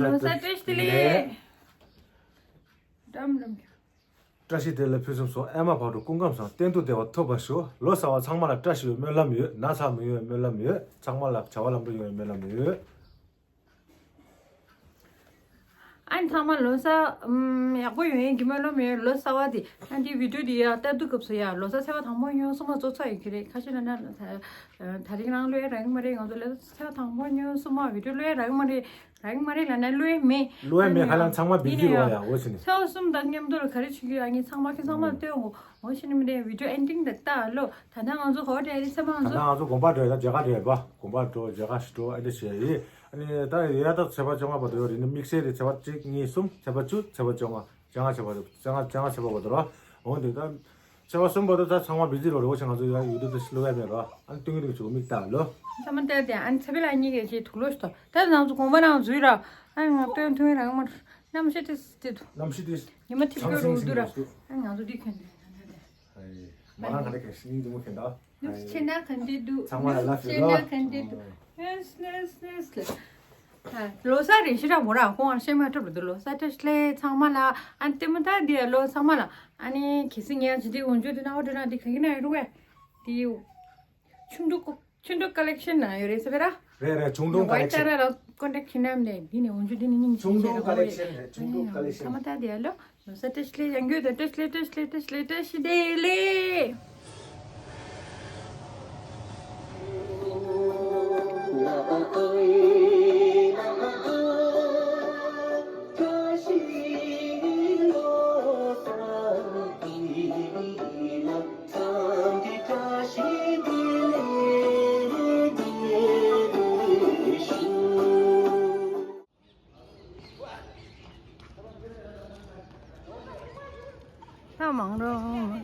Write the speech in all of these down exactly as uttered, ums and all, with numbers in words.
ལོ་གསར་བཀྲ་ཤིས་བདེ་ལེགས། རམ་རམ། བཀྲ་ཤིས་བདེ་ལེགས་ཕུན་སུམ་ཚོགས། ཨ་མ་བག་དྲོ་སྐུ་ཁམས་བཟང་། གཏན་དུ་བདེ་བ་ཐོབ་པར་ཤོག་ལོ་གསར་བ་ཚང་མ་ལ་བཀྲ་ཤིས་པའི་སྨོན་ལམ་ཡོད། ན་ཚ་མི་ཡོང་བའི་སྨོན་ལམ་ཡོད། ཚང་མ་ལ་བྱ་བ་ལམ་འགྲོ་ཡོང་བའི་སྨོན་ལམ་ཡོད། ཨ་ནི་ཚང་མ་ལོ་གསར་ཨམ་ཡག་པོ་ཡོང་ཡིན་གྱི་སྨོན་ལམ་ཡོད། ལོ་གསར་བ་དེ་ཨ་ནི་དེ་བི་ཌིའོ་དེ་ཡ་ལྟ་དུས་སྐབས་སུ་ཡ་ལོ་གསར་ཚེས་པ་དང་པོ་ཉོན་སོང་མ་ཚོགས་ཚོགས་ཡོད་ཀྱི་རེད། ཁ་ཤས་ལ་ན་ད་རིང་རང་ལོས་རག་གི་མ་རེད། ང་ཚོ་ལོ་གསར་ཚེས་པ་དང་པོ་ཉོན་སོང་མ་བི་ཌིའོ་ལོས་རག་གི་མ་རེད། རག་གི་མ་རེད་ལབ་ན་ལོས་མེད། ལོས་མེད། ཁ་ལང་ཚང་མ་བི་ཌིའོ་ཡ་འོ་ཕྱི་ནས་ཚེས་པ་གསུམ་དང་མཉམ་དུ་ལ་ག་རེ་བྱེད་ཀྱི་ཡོད། ཨ་ནི་ཚང་མ་ཁྱེད་ཚང་མ་ལ་སྟོན་འོ་འོ་ཕྱི་ནས་མི་རེད། བི་ཌིའོ་ཨེན་ཌིང་དེ་ལྟ་ལོ། ད་ལྟ་ང་ཚོ་ཧོ་ཊེལ་ཚེས་པ་ང་ཚོ་ད་ལྟ་ང་ཚོ་དགོན་པ་འགྲོ་ཡ། ད་མཇལ་ཁ་འགྲོ་ཡ་པ། དགོན་པ་འགྲོ་མཇལ་ཁ་ཞིག་འགྲོ་ཨ་འདྲ་བྱེད་ཡ་ཡིན། ཨ་ནི་ད་ཡ་ད་ཚེས་པ་བཅོ་ལྔ་བར་དུ་ཡོད་རེད། ནི་དམིགས་བསལ་རེད། ཚེས་པ་གཅིག་གཉིས་གསུམ། ཚེས་པ་བཅུ། ཚེས་པ་བཅོ་ལྔ། བཅོ་ལྔ་ཚེས་པ་རེད། བཅོ་ལྔ་བཅོ་ལྔ་ཚེས་པ་བར་དུ་ར། འོ་འདི་ད་ཚེས་པ་གསུམ་བར་དུ་ད་ཚང་མ་བི་ཛི་རོ་རེད། འོ་ཆེ་ང་ཚོ་ཡ་ཡུ་ཊུབ་དེ་བླུག་ཡ་མེད་ར། ཨ་ནི་སྟོན་གྱི་འདུག་ཆུ་མིག་ལྟ་ལོ། ཚང་མ་ལྟ་དེ་ཨ་ནི་ཚེ་འཕེལ་ལགས་གཉིས་ཀས་ཅིག་དུག་ལོག་ཞིག་ད་ད་ང་ཚོ་དགོན་པ་ནང་འཛུལ་ར། ཨ་ནི་ང་སྟོན་ཐུང་རང་མ་རྣམ་ཤེས་དེ་དེ་འདུག་གནམ་གཤིས་དེ་ཉི་མ་ཐིབས་ཀྱི་རུ་འདུག་ར། ཨ་ནི་ང་ཚོ་འདི་ཁྱོན་དེ་ཧའི། མ་རང་ག་ལེ་ག་ཤི་ཡིན་འདི་མོ་ཁེན་ད། ནུབ་ཆེ་ན་ག་འདྲ་འདུག་ཚང་མ་ལ་ལབ་ཆེ་ན་ཤོད་ག་འདྲ་འདུག་ཨེ་སི་ནེ་སི་ནེ་སི་ལ། ལོ་གསར་རེ་ཞིག་ར་མོ་ར་ཁོང་ཨ་ཤེས་མ་ཐུབ་རེད་འདུག་ལོ་གསར་བཀྲ་ཤིས་བདེ་ལེགས་ཚང་མ་ལ། ཨ་ནི་ལྟད་མོ་ལྟ་འདི་ལོ་ཚང་མ་ལ། ཨ་ནི་གལ་སྲིད་ངས་ཇི་འདི་འོན་ཇོ་འདི་ན་འོ་འདྲ་ན་འདི་ག་གི་ན་ཡོད་རུ་བས། འདི་ཆུང་འབྲུག་ཆུང་འབྲུག་ཀ་ལེག་ཤན་ན་ཡོད་རེད་ཟེར་བས་ར། རེད་རེད། ཆུང་འབྲུག་ཀ་ལེག་ཤན། ཝའི་ཊ་ར་ལ་ཀོན་ཊེག་བྱེད་ན་མ་ནས་འདི་ནས་འོན་ཇོ་འདི་ནས་སྙིང་རྗེ་ཆུང་འབྲུག་ཀ་ལེག་ཤན་རེད། ཆུང་འབྲུག་ཀ་ལེག་ཤན། ཚང་མ་ལྟ་འདི་ལོ། ལོ་གསར་བཀྲ་ཤིས་བདེ་ལེགས། ཡང་བསྐྱར་དུ་བཀྲ་ཤིས་བདེ་ལེགས། བཀྲ་ཤིས་བདེ་ལེགས། ད་མང་རུང་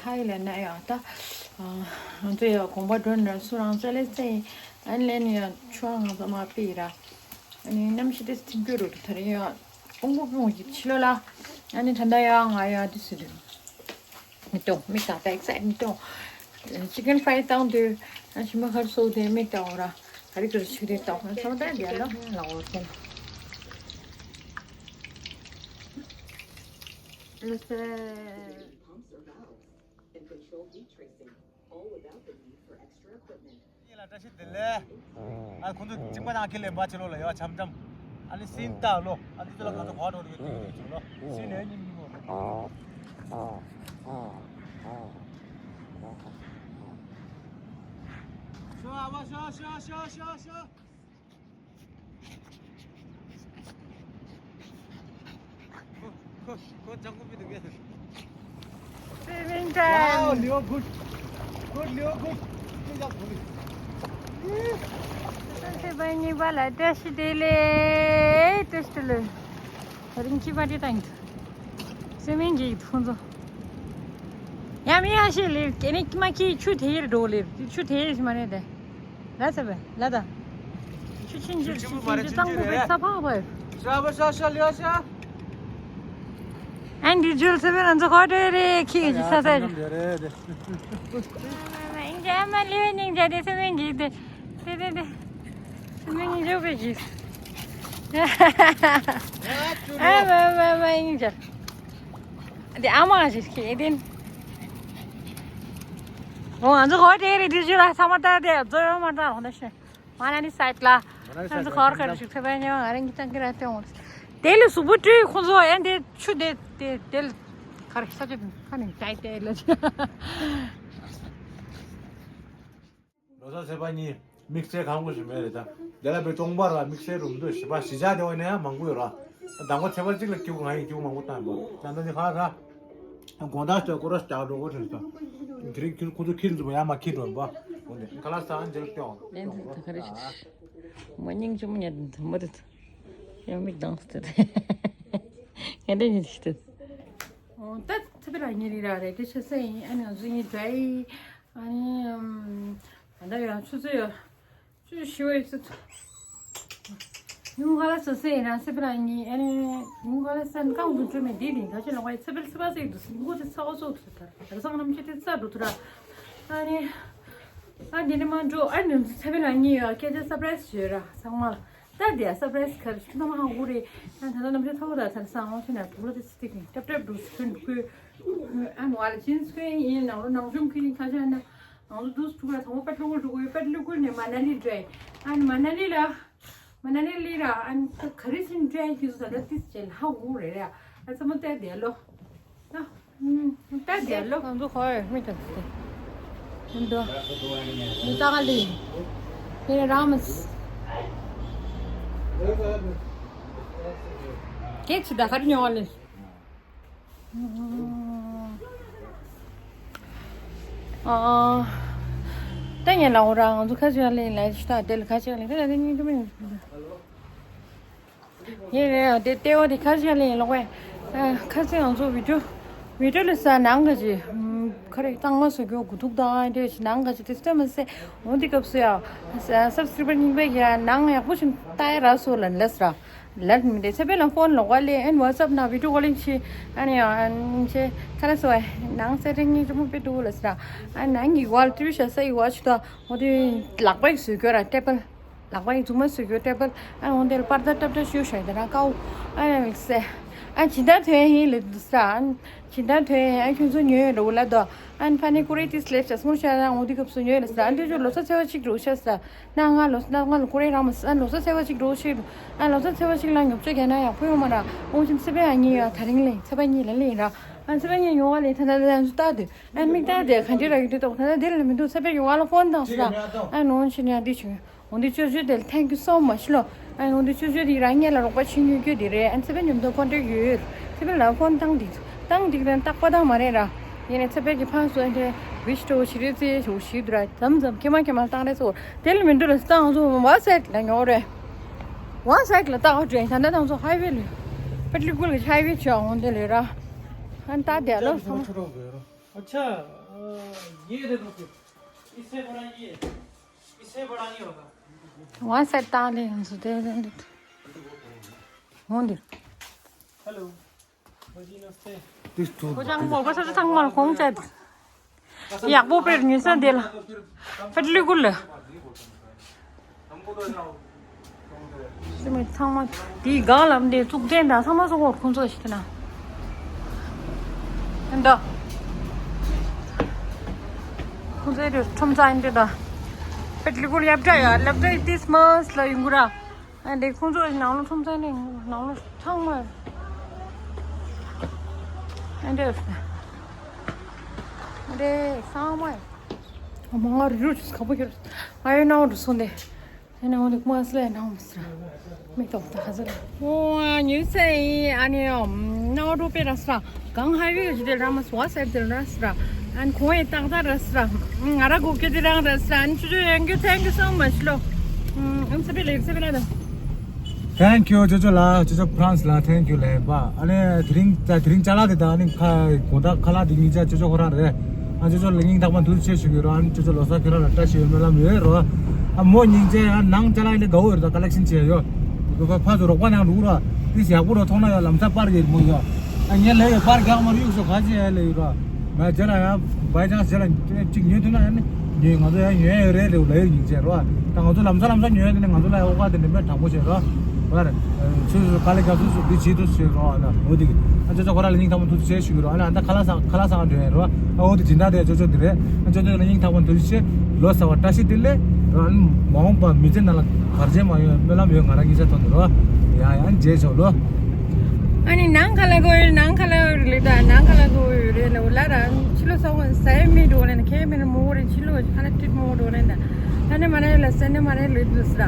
ཧའི་ལབ་ན་ཡང་ད་ང་ཚོ་ཡང་དགོན་པ་འགྲོ་ན་སུ་རང་ཚོ་ལས་ཚེ་ཨན་ལེན་ཡང་ཆུ་ང་ཚོ་མ་པི་ར། ཨ་ནི་གནམ་གཤིས་དེ་ཚིག་རྒྱུ་རུ་ད་རེ་ཡང་ཨོང་པོ་པོ་ཡི་ཕྱི་ལོ་ལ། ཨ་ནི་ད་ལྟ་ཡང་ང་ཡང་དེ་སུ་དུ་མི་གཏོང་མི་གཏོང་backside མི་གཏོང་། ཅི་ཀན་ཕ་རའི་བཏང་དུས་ཨ་ཞིམ་པ་ཁར་སོགས་དེ་མི་གཏོང་ར། ག་རེ་ག་རེ་ཆུ་དེ་གཏོང་ཚང་མ་ད་རྒྱལ་ལ་ལ་འོ་ཐེན། ལ་སེ། Pumps or valves and control heat tracing, all without the need for extra equipment. ཡིན་ལ་བཀྲ་ཤིས་བདེ་ལེགས། ཨ་ཁོང་ཚོ་གཅིག་པ་དང་ཁེ་ལས་འབའ་ཆེ་ལོ་ལ་ཡོད་འཆམ་འཆམ། ཨ་ནི་སིན་ཏ་ལོ། ཨ་ནི་ཚོ་ལ་ཁོང་ཚོ་གོ་ཏོ་རེ་ཏུ་ཡོད་ཅིག་ལོ། སིན་ནས་ཉིན་ཉིན་ལོ། ཤོ་ཨ་བ་ཤོ་ཤོ་ཤོ་ཤོ་ཤོ། ཁོ་ཁོ་ཁོ་ཅང་ཀུ་པི་དུ་གེ། Swimming time. Wow, Leo, good. Good, Leo, good. Good job, good. ཚེས་པ་གཉིས་པ་ལ་བཀྲ་ཤིས་བདེ་ལེགས། བཀྲ་ཤིས་བདེ་ལེགས། ད་རིང་ཁྱི་པ་ཏི་བཏང་གི་འདུག་སེམས་ཡིན་གྱི་འདུག་ཁོང་ཚོ། ཡ་མི་ཡ་ཤི་ལེ་ཀེ་ནི་ཀི་མ་ཁྱི་ཆུ་དེ་ཡིར་འགྲོ་ལེ་ཆུ་དེ་ཡིར་ཤི་མ་རེད་དེ། ལ་ས་བེ་ལ་ད། ཆུ་ཆེན་ཆུ་ཆེན་ཆུ་གཙང་པོ་བེ་ས་ཕག་བེ། ཤ་བ་ཤ་ཤ་ལེ་ཤ། ཨན་དི་ཇུལ་ས་བེ་རང་ཚོ་ཁོ་ཏེ་རེ་ཁྱི་གི་ས་ས་རེད། ཨིན་ཇ་མ་ལེ་ནིང་ཇ་དེ་སེམས་ཡིན་གྱི་དེ། དེ་དེ་དེ། མིང་འཇོག་པའི་རྗེས། ཨ་མ་མ་མ་ཡིན་ཅར། དེ་ཨ་མ་ཞིག་ཁྱེད་དེ། འོ་ང་ཚོ་ཧོ་ཏེ་རི་དུས་ཚོད་ལ་ཚང་མ་ལྟ་དེ་རྫོ་ཡོང་མ་ལྟ་རོགས་ན་ཤེས། མ་ན་ནི་སའིད་ལ། ང་ཚོ་ཧོར་ཁར་ཞིག་ཐེ་བའི་ཉོ་ང་རང་གི་ཏང་གི་ར་ཏེ་འོང་། དེ་ལས་གཟུགས་པོ་བཀྲུས་ཁོང་ཚོ་ཨེ་འདི་ཆུ་དེ་དེ་དེ་ལ་ཁར་ས་ཆུ་ཁ་ནས་ཅའི་དེ་ལ། ལོ་གསར་ཚེས་པ་གཉིས་དམིགས་བསལ་གང་དགོས་ཞིག་མེད་རེད་ད། དེ་ལ་བའི་ཏོང་པ་ར་དམིགས་བསལ་རུ་མི་འདུག་ཞི་བ་གཞིས་ཆགས་དེ་བ་ནས་ཡང་མང་པོ་ཡོད་ར། དང་པོ་ཚེས་པ་གཅིག་ལ་སྐྱིད་པོ་ང་ཡི་སྐྱིད་པོ་མང་པོ་བཏང་ཡོད་པ། ད་ལྟ་འདི་ག་ར། དགོང་དག་ཚོད་སྐོར་ར་བྱ་འགྲོ་དགོས་དྲན་སོང་། དེ་རིང་ཁྱོད་ཁོ་ཚོ་ཁྱིར་འཛུལ་བ་ཡང་མ་ཁྱིར་འགྲོ་པ། འོ་ནས་ཁ་ལག་ས་ཨན་འཇལ་སྟེ་འོང་། ལན་དུ་ད་ག་རེ་ཞིག་མ་སྙིང་རྗེ་མོ་ཉལ་དུ་མ་རེད། ཡང་མིག་གདངས་སུ་དེ། ཡང་དེ་ཉིད་ཞིག་དེ། འོ་ད་ཚེ་པེ་ར་ཉིན་རེ་ར་རེད་དེ་ཆ་ས་ཡིན་ཨ་ནི་ང་ཚོ་གཉིས་འདྲ་ཡི། ཨ་ནི་ཨམ། ད་ལྟ་ཡང་ཆུ་ཚོད་ཡོད། ཆུ་ཚོད་བཞི་པ་ཡོད་ཚོད། ཉུང་ཁ་ལ་ཟ་ས་ཡིན་རང་ཚེ་པེ་ར་ཉིན་ཨ་ནི་ཉུང་ཁ་ལ་ས་ནི་རྐང་དུ་འགྲོ་མེད་དེ་དེ་ད་ཆ་ལོག་པ་ཡི་ཚེ་པེ་ཚེ་པ་ཟེར་གི་འདུག་སེ་མགོ་དེ་ཚ་བ་སོགས་འདུག་ད་ར་སང་ནམ་ཆེ་དེ་ཚ་འགྲོ་ཐུ་ར། ཨ་ནི་ཨ་དེ་ནི་མ་འགྲོ་ཨ་ནི་ཚེ་པེ་ར་ཉིན་ཡོད་སྐད་ཆ་སར་པ་རའི་སི་ཡོད་ར་ཚང་མ་ལ། ད་དེ་ཨ་སར་པ་རའི་སི་ག་རེ་ཁྱོད་ཚང་མ་ཧ་གོ་རེད། ད་ད་ལྟ་ནམ་ཞག་ཐོག་ད་ཚར་སང་ངོ་ཤེས་ན་བུ་ལོ་དེ་སི་ཏི་ཀིན་ཏབ་ཏབ་འགྲོ་སི་ཁོན་འགྲོ་ཁོས། ཨ་ནི་བ་ལ་ཅིན་སི་ཁོན་ཡིན་ནང་ལོ་ནང་ཆུང་ཁོན་ཡིན་ཁ་ཤ་ན་ནང་ལོ་དུ་སི་ཐུག་ལ་ཚང་མ་པད་ལུ་གུ་འགྲོ་གོ་ཡོད། པད་ལུ་གུ་ནས་མ་ན་ལི་འགྲོ་ཡིན། ཨ་ནི་མ་ན་ལི་ལ་མ་ན་ལི་ལི་ར་ཨ་ནི་ག་རེ་ཕྱིན་འགྲོ་ཡིན་ཁྱོད་ཚོ་ད་ལྟ་ཏིས་བྱས་ལ་ཧ་གོ་རེད་ར། ཨ་ཚང་མ་བལྟས་བསྡད་ལོ། ད་ད་དེ་ལོ། ང་ཚོ་ཧོ་མི་ཐུབ་སྟེ། འདི་འདི་ཙག་ལི། དེ་ར་མ་སི། སྐད་ཆ་ད་ག་རེ་ཉོ་བ་ལེ། ཨ། ད་ངས་ལ་འོ་ར་ང་ཚོ་ཁ་ཆེ་ལེ་ལ་ཤི་ད་དེ་ལ་ཁ་ཆེ་ལེ་དེ་ལ་དེ་ཉིད་དུ་མི་ཡོང་། ཡིན་རེད་དེ་ལྟེ་བ་དེ་ཁ་ཤས་ལ་ཡིན་ལོག་པས། ཁ་སང་ང་ཚོ་བི་ཌིའོ་བི་ཌིའོ་ལ་ས་ནང་ག་ཅི། ཁ་རེ་གཙང་མ་བཟོ་རྒྱུ་དགུ་ཐུག་དང་དེ་ཞིག་ནང་ག་ཅི་དེ་སྟོན་མ་སེ། འོ་དེ་སྐབས་སུ་ཡ། སབ་སི་ཀི་རེབ་རྙིང་པའི་ཡ་ནང་ཡག་པོ་ཞིག་ལྟ་ཡ་ར་སོ་ལན་ལས་ར། ལན་མི་དེ་ཚེ་པེ་ལ་ཕོན་ལོག་པ་ལས་ཨན་ཝ་ཊི་སབ་ན་བི་ཌིའོ་ཀོ་ལིང་ཤི། ཨན་ཡ་ཨན་ཆེ་ཁ་ར་སོ་ཡ་ནང་སེ་རིང་ཉིད་ཅུ་མོ་པེ་ཏུ་ལས་ར། ཨན་ནང་གི་ཝལ་ཊི་བི་ཤ་ས་ཡི་ཝ་ཆུ་ད་འོ་དེ་ལག་པ་ཡི་བཟོ་རྒྱུ་ར་ཊེ་བལ། ལག་པ་ཡི་མཛུབ་མོ་བཟོ་རྒྱུ་ཊེ་བལ། ཨ་འོ་དེར་པར་ད་ཏབ་ཏབ་ཞུ་ཤོད་དེ་ན་ཀའོ། ཨ་ཡང་ལིག་སེ། ཨ་ཇི་ལྟར་ཐོན་ཡིན་ལེ་དུ་ས། ཨ་ཇི་ལྟར་ཐོན་ཡིན་ཨ་ཁྱོད་ཚོ་ཉོས་ཡོད་འགྲོ་ལ་དོ། ཨ་ཕ་ནི་ཀུ་རེ་ཏི་སི་ལེབ་ཤ་སྔོ་ཤ་ན་འོ་དེ་སྐབས་སུ་ཉོས་ལེ་ས། ཨ་འདི་ཚོ་ལོ་ས་ཚེ་བ་གཅིག་འགྲོ་ཤ་ས། ན་ང་ལོ་ས་ན་ང་ལོ་ཀུ་རེ་རང་མ་ས། ཨ་ལོ་ས་ཚེ་བ་གཅིག་འགྲོ་ཤེས་འགྲོ། ཨ་ལོ་ས་ཚེ་བ་གཅིག་ལ་ཉོབ་ཆ་རྒྱ་ན་ཡག་པོ་ཡོང་མ་ར། འོ་ཅིན་ཚེ་བ་ཨ་ཉི་ཡ་ད་རིང་ལེ་ཚེ་བ་གཉིས་ལ་ལེ་ཡིན་ར། ཨ་ཚེ་བ་གཉིས་ཡོང་བ་ལེ་ད་ད་ད་ད་ད་དུ། ཨ་མིག་ལྟ་དེ་ག་འདྲ་ར་ཡོད་དེ་ཏོག་ད་ལྟ་དེ་ལ་མི་འདུག་ཚེ་པེ་ཡོང་བ་ལ་ཕོན་བཏང་ས། ཨ་ནོན་ཕྱིན་ཡ་འདི་བྱུང་། འོ་འདི་ཅོ་ཅོ་དེ་ལ་thank you so much ལོ། ཨ་འོ་འདི་ཅོ་ཅོ་དེ་རང་ཉིད་ལ་རོགས་པ་བྱེད་ཉོ་རྒྱུ་དེ་རེད། ཨ་ཚེ་པེ་ཉོམ་དུ་ཁོན་ཊེག་ཡོད། ཚེ་པེ་ལ་ཕོན་བཏང་འདི་བཏང་འདི་རན་རྟག་པ་དང་མ་རེད་ར། ཡིན་ནའི་ཚེ་པེ་གི་ཕངས་སུ་ཨ་འདྲ་བིས་ཏོ་ཞི་རེ་ཚེ་ཞོ་ཞི་དུ་ར་ཙམ་ཙམ་ཁེ་མ་ཁེ་མ་བཏང་རེད་སོ། དེ་ལ་མི་འདུག་ལ་བཏང་སོ་ཝ་སའིད་ལ་ཉོ་རེད། ཝ་སའིད་ལ་བཏང་འགྲོ་ད་ལྟ་བཏང་སོ་ཧའི་ཝེ་ལ། པད་ལི་ཀུལ་གི་ཧའི་ཝེ་ཆོ་འོང་དེ་ལས་ར། ཨ་ད་དེ་ལོ་སོང་། अच्छा, अ, ये देखो फिर। इससे बड़ा ये है। इससे बड़ा ये होगा। ཝ་སའིད་ད་ལེ་ཡང་སུ་དེ་དེ་འདི། འོང་འདི། हेलो। भाजी नमस्ते। ཁོ་ཅང་མོ་ག་ས་ཚང་མར་གོང་བཅད། ཡག་པོ་དཔེར་ཉོས་ས་དེ་ལ། པད་ལི་ཀུལ་ལ། སེ་མེད་ཚང་མ་དེའི་སྒང་ལམ་དེ་བཙུགས་ཏེ་འདྲ་ཚང་མ་སོགས་ཁོང་ཚོ་ཞིག་ན། འདི། ཁོང་ཚོའི་དེ་ཁྲོམ་ཚ་ཡིན་དེ་ད། པད་ལི་ཀུལ་ཡབ་འདྲ་ཡ་ལབ་འདྲ་ཡི་ཏིས་མ་སི་ལ་ཡོང་གི་ར། ཨ་འདི་ཁོང་ཚོ་ནང་ལོ་ཁྲོམ་ཚ་ནི་ནང་ལོ་ཚང་མ། ཨ་འདི། ཨ་འདི་ཚང་མ། ཨ་མ་ང་རུ་རུ་ཁ་པོ་ཁྱེར། ཨ་ཡོད་ནའོ་རུ་སོང་དེ། ཨ་ནི་འོ་འདི་ཀུ་མ་སི་ལ་ནང་མི་སི་ར། མི་ཏོག་ད་ཧ་ཟ་ལ། ཨོ་ཨ་ཉུ་སེ་ཨ་ནི་ནའོ་རུ་པེ་ར་སི་ར། གང་ཧའི་ཝེ་གི་ཇི་དེ་ར་མ་སི་ཝ་སའིད་དེ་ར་སི་ར། ཨ་ནི་ཁོང་ཡི་ཏག་ཏག་ར་སི་ར། ང་ར་གོ་ཀེ་དེ་རང་ར་སི་ར། ཨ་ནི་ཆུ་ཆུ་ཡང་གི་thank you so much ལོ། ཨམ་ས་པེ་ལེ་ས་པེ་ལ་ད། Thank you ཅོ་ཅོ་ལ། ཅོ་ཅོ་ཕ་རན་སི་ལ་thank you ལེ་པ། ཨ་ནི་དེ་རིང་ད་དེ་རིང་ཅ་ལག་དེ་དང་ཨ་ནི་ཁ་གོ་ད་ཁ་ལག་དེ་གཉིས་ཆ་ཅོ་ཅོ་ཁོ་རང་རེད། ཨ་ཅོ་ཅོ་ལ་སྙིང་ཐག་པ་ཐུགས་རྗེ་ཆེ་ཞུ་གི་རོ། ཨ་ནི་ཅོ་ཅོ་ལོ་གསར་ཁྱེད་རང་ལ་བཀྲ་ཤིས་ཡོད་སྨོན་ལམ་ཡོད་རོ། ཨ་མོ་སྙིང་རྗེ། ཨ་ནང་ཅ་ལག་ཨ་ནི་དགའ་བོ་ཡོད་ད་ཀ་ལེག་ཤན་བྱས་ཡོད། ཕ་ཕ་ཚོ་རོགས་པ་ནང་འགྲོ་རོ། དེ་ཡག་པོ་རོ་མཐོང་ན་ཡོད་ལམ་སང་པར་རྒྱག་མོ་ཡོད། ཨ་ངས་ལས་ཡོད་པར་རྒྱག་མ་རུ་གཡུག་སོ་ག་ཅི་ཡ་ལས་ཡོད་རོ། ང་རྗེས་ལ་ཡང་བའི་ཅང་རྗེས་ལ་གཅིག་ཉོས་ཐུབ་ན་ཡང་ནི་ཉོས། ང་ཚོ་ཡང་ཉོས་ཡོད་རེད་ལེའུ་ལ་ཡོད་སྙིང་རྗེ་རོ། ད་ང་ཚོ་ལམ་སང་ལམ་སང་ཉོས་ཡོད་དེ་ནི་ང་ཚོ་ལ་ཡང་ཨོ་ཀ་དེ་འདྲ་མེད་དྲང་པོ་བྱས་རོ། བར་ཆུ་ཚོད་དཀའ་ལས་རྒྱབ་ཚུལ་ཚུལ་འདི་བྱེད་དུ་བྱེད་རོ། ཨ་ན་འོ་དེ་གི་ཨ་ཅོ་ཅོ་ཁོ་ར་ལ་སྙིང་ཐག་པ་ཐུགས་རྗེ་ཆེ་ཞུ་གི་རོ། ཨ་ན་ད་ཁ་ལག་ཟ་ཁ་ལག་ཟ་ག་འགྲོ་ཡོད་རོ། ཨ་འོ་དེ་སྦྱིན་བདག་དེ་ཨ་ཅོ་ཅོ་དེ་རེད། ཨ་ཅོ་ཅོ་ལ་སྙིང་ཐག་པ་ཐུགས་རྗེ་ཆེ། ལོ་གསར་བ་བཀྲ་ཤིས་བདེ་ལེགས་རོ། ཨ་ནི་མ་འོངས་པ་མི་ཚེ་ནང་ལ་བར་ཆད་མ་ཡོང་སྨོན་ལམ་ཡོད། ང་རང་གཉིས་ཆ་ཐོག་ནས་རོ། ཡ་ཡ་མཇལ་ཆོག་ལོ། ཨ་ནི་ནང་ཁ་ལ་གོ་ཡོད། ནང་ཁ་ལ་ཡོད་རེད། ད་ནང་ཁ་ལ་གོ་ཡོད་རེད་ལ། འོ་ལ་ར་ཕྱི་ལོ་སོང་ས་ཡ་མི་འགྲོ་ནས་ཁེ་མེད་མོ་རེད། ཕྱི་ལོ་ཁ་ལ་ཏིད་མོ་འགྲོ་ནས་ད། ཨ་ནི་མ་ནས་ལ་སེ་ནས་མ་ནས་ལུས་འདུག་ས།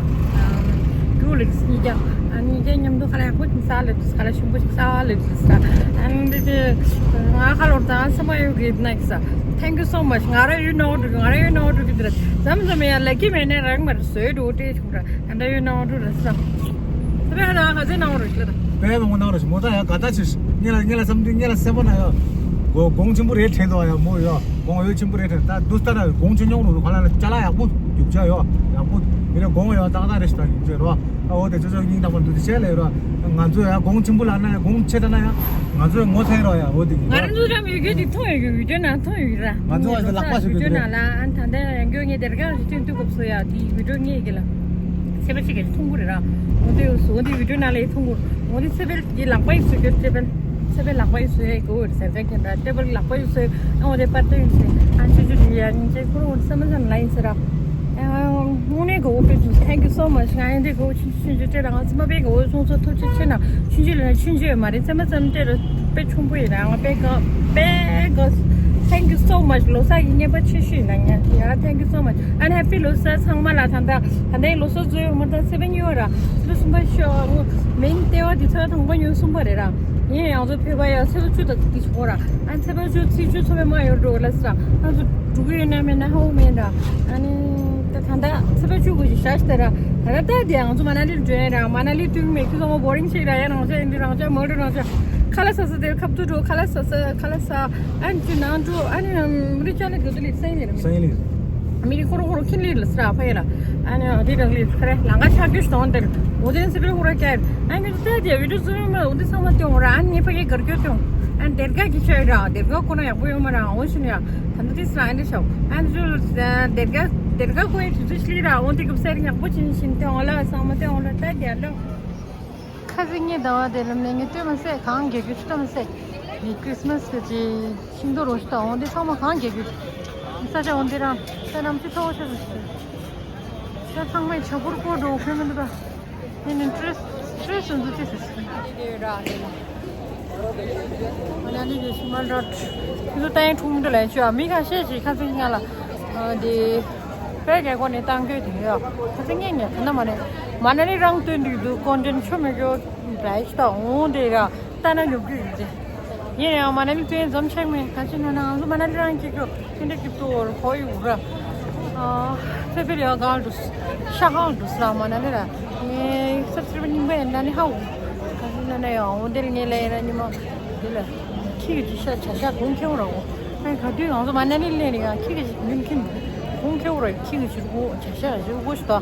རྒྱུ་ལུས་སི་ཉིད་ཀྱང་ཨ་ནི་རྒྱ་མཉམ་དུ་ཁ་ལ་ཡག་པོ་ཅིག་ས་ལུས་འདུག་ཁ་ལ་ཞིམ་པོ་ཅིག་ས་ལུས་འདུག་ས། ཨ་ནི་དེ་ང་ཁ་ལོར་ད་སེ་མ་ཡོད་གི་ནག་ས། Thank you so much. ང་ར་ཡོད་ནོ་འགྲོ་གི། ང་ར་ཡོད་ནོ་འགྲོ་གི་དེ་ར་ཙམ་ཙམ་ཡ་ལ་གི་མེད་ནས་རང་མར་བཟོས་འགྲོ་དེ་བྱུང་ར། ད་ལྟ་ཡོད་ནང་འགྲོ་རེད་ཟེར། ད་པས་ང་ཚོའི་ནང་རེད་ཟེར། པས་མང་པོ་ནང་རེད་ཟེར། མོ་ད་ཡང་དགའ་ད་ཆེ་ཞིག་ངེད་ལ་ངེད་ལ་བསམ་དུས་ངེད་ལ་སེམས་པ་ན་ཡང་གོ་གོང་ཆེན་པོ་རེད་དྲན་འདུག་ཡ། མོ་ཡ་གོང་འོས་ཆེན་པོ་རེད་དྲན། ད་འདུག་ལྟ་ན་གོང་ཆེ་མྱོང་རུང་ཁ་ལ་ལ་ཅ་ལག་ཡག་པོ་རྒྱུག་ཆ་ཡོད། ཡག་པོ་ཡིན་ན་གོང་ཡང་ཏག་ཏག་རེད་ཞིག་ད་ཡིན་ཟེར་རོ། ཨ་འོ་དེ་ཚོ་ཚོ་སྙིང་ཐག་པ་འདུག་དེ་བྱས་ལས་རོ། ང་ཚོ་ཡང་གོང་ཆེན་པོ་ལ་ན་ཡང་གོང་ཆེ་ད་ན་ཡང་ང་ཚོ་ཡང་ངོ་ཚ་ཡིན་རོ། ཡ་འོ་དེ་ཡིན་རོ། ང་རང་ཚོ་འགྲམ་ཡོད་རྒྱུ་དེ་མཐོང་ཡོད་རྒྱུ་བི་ཌིའོ་ནང་མཐོང་ཡོད་ར། ང་ཚོ་ཨ་ལག་པ་ཞིག་བི་ཌིའོ་ནང་ལ་ཨ་ད་ལྟ་ཡང་མགྱོགས་ངས་དེར་ག་ཞིག་ཐོན་ཐུབ་སྐབས་སུ་ཡ་དེ་བི་ཌིའོ་ངས་གི་ལ་ཚེ་པ་ཞིག་གི་མཐོང་གི་རེད་ར། འོ་དེ་འོ་དེ་བི་ཌིའོ་ནང་ལ་མཐོང་གི་འོ་དེ་ཚེ་པའི་གི་ལག་པ་ཡིས་བཟོས་རྒྱུ་ཚེ་པའི་ཚེ་པའི་ལག་པ་ཡིས་བཟོས་ཡ་གི་འོ་རེད་ཟེར་ག་གན་ར། ཚེ་པའི་ལག་པ་ཡིས་བཟོས་ཨ་འོ་དེ་པར་ཏོ་ཡིན་ཟེར། ཨ་ཆུ་ཆུ་ཡ་ཉིན་ཚེ་ཁོ་རང་འོ་དེ་བསམ་བསམ་ལ་ཡིན་ཟེར་ར། དངོས་གནས་གོ་བོ་དཔེ་ཆུང་། Thank you so much. ང་ཡང་འདི་གོ་བོ་ཆུང་ཆུང་ཆུང་ཆུང་སྤྲད་ལ་ང་ཚོ་མ་དཔེ་གོ་བོ་སོང་ཚོ་ཐུགས་རྗེ་ཆེ་ན་ཆུང་ཆུང་ལ་ཆུང་ཆུང་མ་རེད། ཚེ་མ་ཚེ་མ་སྤྲད་ལ་དཔེ་ཆུང་པོ་ཡིན་ན་ང་དཔེ་ག་དཔེ་ག Thank you so much. ལོ་གསར་གྱི་རྔན་པ་ཆེ་ཤོས་ཡིན་ན་ང་ཡ། Thank you so much. And happy ལོ་གསར་ཚང་མ་ལ། ད་ལྟ་ད་ལྟའི་ལོ་གསར་ཚོ་ཡོད་མ་ད་ཚེ་པ་གཉིས་པ་ར་ཚེ་པ་གསུམ་པ་ཤོ་ངོ་མིན་ལྟེ་བ་འདི་ཚོ་དང་པོ་ཉོ་གསུམ་པ་རེད་ར། ཡིན་ཡང་ཚོ་ཕེབས་པ་ཡ་ཚེ་པ་བཅུ་དང་དེ་ཆོག་ར། ཨ་ཚེ་པ་བཅུ་ཚེ་བཅུ་ཚོ་བའི་མ་ཡོད་འགྲོ་ལ་ས། ཨ་ཚོ་འགྲོ་གི་ཡོད་ན་མེད་ན་ཧ་གོ་མེད་འདྲ། ཨ་ནི་ད་ད་ལྟ་ཚེ་པ་བཅུ་དགོས་ཀྱི་ཞག་ཞིག་ད་ར། ད་ལྟ་ད་དེ་ང་ཚོ་མ་ན་ལི་འགྲོ་ཡ་ར། མ་ན་ལི་དུས་མེད་ཁྱི་ཚོ་མ་བོ་རིང་ཞིག་ར། ཡ་རང་ཅག་ཡིན་དུས་རང་ཅག་མ་འགྲོ་རང་ཅག་ཁ་ལག་ཟ་ས་དེར་ཁབ་ཏུ་འགྲོ། ཁ་ལག་ཟ་ས་ཁ་ལག་ཟ། ཨ་ནི་ཅི་ནང་འགྲོ། ཨ་ནི་མི་རིགས་ཅག་ལ་ག་ཚོད་ལི་སེང་ལི་ར། སེང་ལི། མི་རིགས་ཁོ་ར་ཁོ་ར་ཁྱིམ་ལི་ལ་སི་ར་ཕ་ཡ་ལ། ཨ་ནི་དེ་རང་ལི་ཁ་རེ་ལང་ཀ་ཆག་རྒྱུ་ཞིག་དང་དེར་འོ་དེ་ཚེ་པའི་ཁོ་ར་ཀྱ། ཨ་ནི་ད་དེ་བི་ཌིའོ་ཚོ་མ་འོ་དེ་ཚང་མ་སྟོན་འོང་ར། ཨ་ནི་ངས་ཕ་གི་གར་སྐྱོད་སྟོན། ཨ་ནི་དེར་ག་གི་ཆོས་ར་དེར་ག་ཁོ་ན་ཡག་པོ་ཡོད་མ་ར། འོ་ཤི་ནི་ཡ་ད་ནི་དེ་སི་ར་ཨ་ནི་ཤོག་ཨ་ནི་ཚོ་དེར་ག་དེར་ག་ཁོ་ཡི་དུས་ཚོད་ཤི་ལི་ར། འོ་དེ་གི་སེར་ཡག་པོ་ཅིག་ནི་ཤིན་ཏེ་འོང་ལ་ཚང་མ་སྟོན་འོང་ལ་ད་དེ་ལོ། ཁ་སང་ངས་ཟླ་བ་དེ་ལམ་ནས་ངས་ལྟོས་མ་ཟད་གང་རྒྱག་རྒྱུ་ཅི་ལྟ་མ་ཟད། ངས་ཁྲིས་མས་གི་ཅི་ཤིང་ཏོག་རོ་ཞིག་དང་འོ་འདི་ཚང་མ་གང་རྒྱག་རྒྱུ། ས་ཆ་འོ་འདི་རང་ས་ནམ་ཅི་ཚོ་ཆ་ཟིག་ཤི། ས་ཚང་མས་ཆ་བུར་བསྐོར་འགྲོ་ཁོས་མི་འདུག་ག་ངས་ནི་སྤྲོས་སྤྲོས་སུ་འདུག་ཅི་ཟེར་ཤི། ཨ་ནི་ལི་གི་ཤི་མ་འདྲ། ཁྱོད་ཚོ་ལྟ་ཡང་ཁྲུང་མི་འདུག་ལས་ཆོས་ཨ་མི་ཁ་ཤས་ཤིག་ཁ་སང་ང་ལ་འདི། པའི་རྒྱལ་སྒོ་ནས་བཏང་དགོས་དེ་ཡོད། ཁ་སང་ངས་ངས་ད་ན་མ་ནས་མ་ན་ལི་རང་སྟོན་དུས་འདུག་ཀོན་ཊེན་ཆོ་མེད་རྒྱུ་བྲལ་ཞིག་དང་འོང་དེ་ར་ལྟ་ན་ཉོབ་རྒྱུ་ཡིན་ཏེ། ཡིན་ཡང་མ་ན་ལི་སྟོན་འཛོམས་ཆེག་མེད་ག་ཅི་ན་ན་ང་ཚོ་མ་ན་ལི་རང་སྐྱེ་རྒྱུ་དེ་འདྲ་སྐྱིད་ཏོ་ཧོ་ཡུ་ར། ཨ་ཚེ་འཕེལ་ཡང་གང་འདུག་ཤ་གང་འདུག་ས་མ་ན་ལི་ར་ངས་སབ་སིར་བ་རྙིང་པ་ཡིན་ན་ནི་ཧ་འུ་ག་ཅི་ན་ན་ཡང་འོང་དེ་ལ་ངས་ལ་ཡིན་ན་ཉི་མ་དེ་ལ། ཁྱི་གི་ཅི་ཤ་བྱ་ཤ་གོང་ཁེ་བོ་ར་འོ། ཨ་ག་དུས་ང་ཚོ་མ་ན་ལི་ལེན་ནི་ཡང་ཁྱི་གི་ཅི་ཉུན་ཁྱིམ་གོང་ཁེ་བོ་ར་ཁྱི་གི་ཅི་རུ་བྱ་ཤ་ཅི་རུ་ཞིག་ཏོ།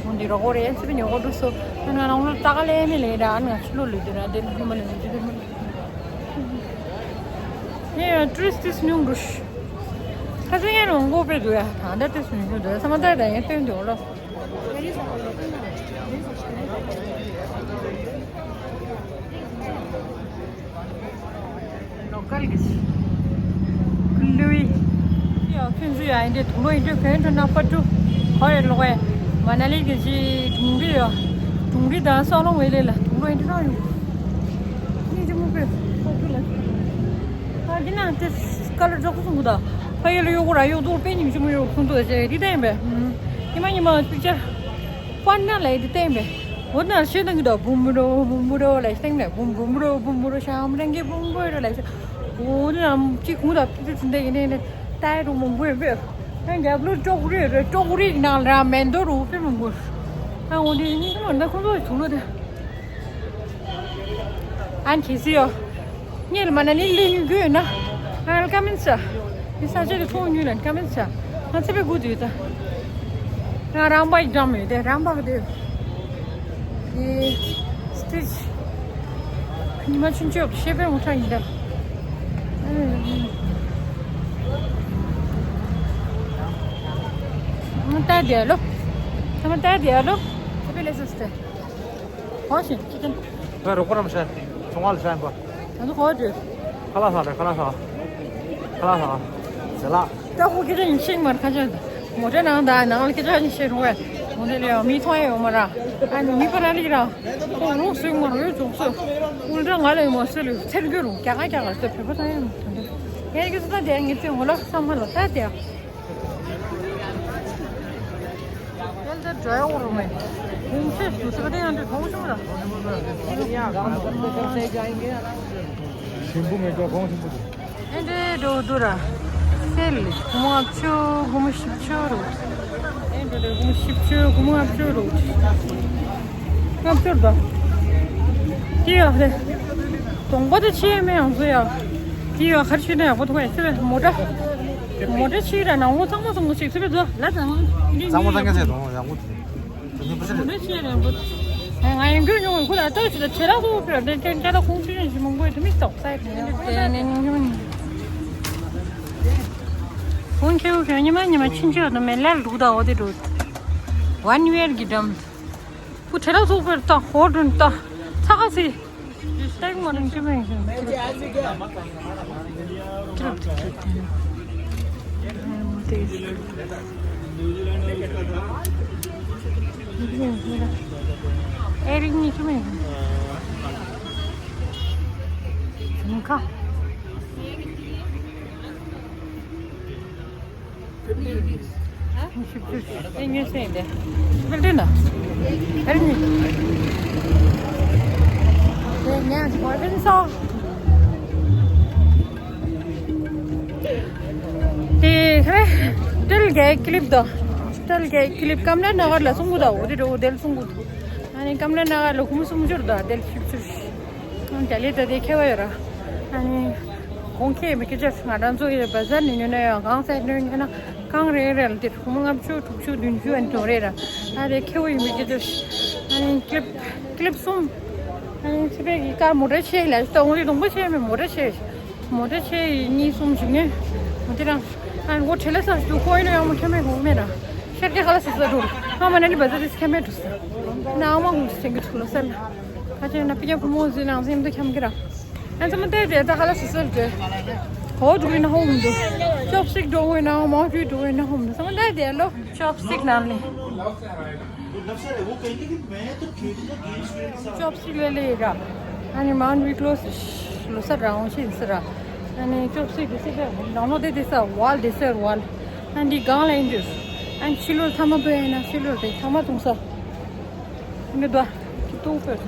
འོ་འདི་ར་གོ་རེ་ཚི་པི་ཉོ་གོ་འགྲོ་སོ། ཨ་ང་ནང་ལོ་ཏག་ལེ་མི་ལེ་ར་ཨ་ང་ཕྱི་ལོ་ལོ་དེ་ར་དེ་ལོ་མ་ལེ་མི་ཅི་དེ་མ་ལེ། ངས་ཡང་ཊུ་རི་སི་ཊི་ཉུང་འགྲོ་ཤི། ཁ་སང་ངས་རང་མགོ་པེ་འདུག་ཡ་ད་ལྟ་ཊུ་རི་སི་ཉུང་འགྲོ་ས་མ་ད་ད་ཡང་སྟོན་འདུག་ལོ། ལོ་ཀལ་གྱི་ཀུ་ལུའི། ཡ་ཁྱོད་ཚོ་ཡ་ཨིན་དྲ་དུང་ལོ་ཨིན་དྲ་གོན་འགྲོ་ན་པ་ཏྲུ། ཧོ་ཡ་ལོ་ཀའི་མ་ན་ལི་གི་ཅི་དུང་རི་ཡ། དུང་རི་དང་སོ་ལོང་ཝེ་ལེ་ལ་དུང་ལོ་ཨིན་དྲ་རང་ཡོང་། ནི་ཅི་མོ་པེ་པ་ཏྲུ་ལ། ཨ་འདི་ན་དེ་ཀ་ལ་འགྲོ་ཁུ་སོང་གུ་ད། ཕ་ཡུལ་ལ་གཡོག་གུ་ར་གཡོག་དུ་པེ་ཉིམ་ཅི་མོ་ཡོད་ཁུང་དུ་ཅེ་རི་ཏན་པེ། ཉི་མ་ཉི་མ་པིག་ཅར། པན་ན་ལས་དེ་བསྟན་པས། འོ་ན་ཤེས་དང་གི་ད་བུམ་བུ་རོ་བུམ་བུ་རོ་ལས་བསྟན་པས་བུམ་བུམ་རོ་བུམ་བུ་རོ་ཤམ་རང་གི་བུམ་བུ་རོ་ལས་ཤེས། འོ་ན་ཅི་གུང་ད་ཕི་ཏི་ཚིན་དེ་ཡིན་ནས་ཏའི་རུ་བུམ་བུ་ཡིན་པས། ཨ་རྒྱབ་ལོ་ཀྲོག་རི་རེ་ཀྲོག་རི་ནང་ལ་མེན་དོ་རུ་ཕི་བུམ་བུ། ཨ་འོ་དེ་ནི་མ་ན་ཁོང་ཚོ་གི་དུག་ལོ་དེ། ཨན་ཁེ་སི་ཡོ། ངེད་ལ་མ་ན་ནི་ལི་ཡུ་གུ་ཡོད་ན། ཨ་ལ་ཀ་མིན་ས། དེ་ས་ཆ་དེ་ཐོང་ཉུལ་ལ་ཀ་མིན་ས། ང་ཚེ་བའི་དགུ་དུས་ད། ང་རང་པ་ཡི་འགྲམ་ཡོད་དེ་རང་པ་གི་དེ། དེ། སི་ཏི་ཆི། ཉི་མ་ཆུང་ཆུང་ཤེས་པའི་ངོ་ཁྲ་ཡིན་ད། ང་ལྟ་དེ་ལོ། ང་ལྟ་དེ་ལོ། ཚེ་བའི་ལས་སུ་སྟེ། གོ་ཞིང་ཅི་ཅན། ང་རོགས་པ་རམ་ཤ། ཚོང་བ་ལ་ཤ་ཡིན་པ། ང་ཚོ་གོ་བྲོས། ཁ་ལག་ཟ་རེད། ཁ་ལག་ཟ། ཁ་ལག་ཟ། ཟེ་ལག་ད་ཁོ་སྐད་ཆ་ཡིན་ཤེས་མར་ཁ་ཆ། མོ་ཊའི་ནང་ད་ནང་ལ་སྐད་ཆ་ཡིན་ཤེས་རུང་བས། མོ་ཊའི་ལ་ཡང་མི་མཐོང་ཡ་ཡོད་མ་ར། ཨ་ནི་མི་པ་ར་ལི་ར། ཁོ་རོགས་སུ་མར་འོས་རྫོགས་སུ། ཨུལ་ཏྲ་ང་ལ་ཡོད་མ་སུ་ལུས་ཚེར་རྒྱུ་རུང་རྒྱ་ག་རྒྱ་ག་ལ་སུ་བོད་པ་ཚང་ཡོད་མ་ཐོན་ཏེ། ཡ་གི་སུ་ད་དེ་ངེད་ཚོའི་ངོ་ལ་བསམ་མ་ལ་ད་དེ། ཡལ་ད་འགྲོ་ཡོང་རུང་མེད། ཁོང་ཚོས་དུས་ཚོད་དེ་ཡང་འདྲ་གྲོང་ཆུང་ལ། ཞིམ་པོ་མེད་ཀྱང་གོང་ཆེན་པོ་འདུག་ཨེ་འདྲའི་འགྲོ་འདུག་ར། སེལ་སྒོར་མོ་ལྔ་བཅུ་སྒོར་མོ་བཞི་བཅུ་རུ། ཨེ་འགྲོ་འདྲ་སྒོར་མོ་བཞི་བཅུ་སྒོར་མོ་ལྔ་བཅུ་རུ། ལྔ་བཅུ་རུ་དང་། ཅི་ཡོད་རེད། གདོང་པ་དེ་ཆེ་མེད་ཡང་བཟོ་ཡ། ཅི་ཡོད་གར་ཆུད་ན་ཡག་པོ་འདུག་ཨེ་ཚེ་བའི་མོ་ཊ། མོ་ཊ་ཆེ་ར་ནང་ལོགས་གཙང་མ་གཙང་མ་ཞིག་ཚེ་བའི་འདུག་ལ་དང་། གཙང་མ་གཙང་མ་ཞིག་གདོང་ཡག་པོ། མོ་ཊ་ཆེ་ར་འདུག་ང་ཡང་འགྱུར་མྱོང་བའི་ཁུལ་ལ་ལྟོས་ཤིག་ད་ཆེ་ར་སོ་པའི་དེ་དེ་ཁྱེད་ལ་ཁོང་ཆུད་ཡོང་ཞིག་མང་པོ་དེ་མི་སྟོགས་ས་ཡི་དེ་ནས་ཁོང་ཁྱེའུ་ཁྱེའུ་ཉི་མ་ཉི་མ་ཕྱིན་ཆད་དུ་མེ་ལར་འདུག་ད་འོ་དེ་འགྲོ། ཝན་ཝེར་གྱི་འགྲམ། ཁུ་ཁྲེ་ལ་ཚོགས་པར་ཏང་ཧོ་དྲུན་ཏ་ཚ་ཁ་སི། ཏེག་མ་རིན་ཅི་མིན་ཞིང་ཁྱེར་ཏེ་ཁྱེར་ཏེ། ཨེ་རིག་ནི་ཅི་མིན་ཞིང་ཁ། དེ་ཧེ་ཏིལ་གའི་ཀི་ལིབ་དང་། ཏིལ་གའི་ཀི་ལིབ་ཀམ་ལ་ན་གར་ལ་སུང་གུ་དང་འོ་དེ་འོ་དེ་ལ་སུང་གུ་དང་། ཨ་ནི་ཀམ་ལ་ན་གར་ལ་ཁུམ་སུམ་ཅུར་དང་དེ་ལ་ཆིབ་ཅུར། ཨ་ནི་དེ་ལས་ད་དེ་ཁེ་བ་ཡོད་ར། ཨ་ནི། གོང་ཁེ་མི་སྐད་ཆ་ང་རང་ཚོ་ཡི་བ་ཟར་ནས་ཉོ་ན་ཡང་གང་ཟག་ཉོ་ཉོ་ན་གང་རེ་རེ་ལ་དེ་ཁོ་མོ་ལྔ་བཅུ་དྲུག་ཅུ་བདུན་ཅུ་ཨན་ཏོ་རེ་ར། ཨ་རེ་ཁེ་བོ་ཡི་མི་སྐད་ཆ། ཨ་ནི་ཀི་ལིབ་ཀི་ལིབ་གསུམ། ཨ་ནི་ཚེ་བའི་གི་ཀར་མོ་ཊ་ཆེ་ལ་ད་འོང་དེ་གདོང་པ་ཆེ་མེད་མོ་ཊ་ཆེ། མོ་ཊ་ཆེ་ཡི་གཉིས་གསུམ་ཅིག་ཉོས། མོ་དེ་རང་། ཨ་ནི་འོ་ཁྲེ་ལ་ས་སུ་ཁོ་ཡིན་ན་ཡང་མོ་ཁེ་མེད་གོང་མེད་ར། ཤར་རྒྱ་ཁ་ལ་སི་ས་འགྲོ་ར། ཨ་མ་ན་ནི་བ་ཟ་དེ་སི་ཁེ་མེད་འགྲོ་ས། ན་ཨ་མ་གུང་སི་སེང་གི་ཐུག་ལ་ས་ལ། ཁ་ཆེ་ན་པི་ཀྱ་ཕུ་མོ་ཟི་ནང་སེམས་དུ་ཁྱམ་གི་ར། ཨ་ཚང་མ་བལྟས་ཏེ་ད་ག་ལ་སི་སི་ལ་འདྲེ། གོ་འགྲོ་གི་ན་ཧོ་མི་འདུག་ཅོབ་སིག་འགྲོ་གི་ན་ཧོ་མོ་ཅུ་འགྲོ་གི་ན་ཧོ་མི་འདུག་ཚང་མ་བལྟས་ཏེ་ལོ། ཅོབ་སིག་ནང་ནས། ཅོབ་སིག་ལེ་ལེ་ར། ཨ་ནི་མང་བི་ཀློ་སི་ལོ་ས་རང་ཤིན་སི་ར། ཨ་ནི་ཅོབ་སིག་དེ་སི་ཏེ་ནང་ལོ་དེ་དེ་ས་ཝལ་དེ་སེར་ཝལ། ཨ་འདི་གང་ལ་ཡིན་འདུག་ཨ་ཕྱི་ལོར་ཐ་མ་བོད་ཡིན་ན་ཕྱི་ལོར་དེ་ཐ་མ་ཐུང་ས། འདི་འདུག་ཏུ་ཕེར།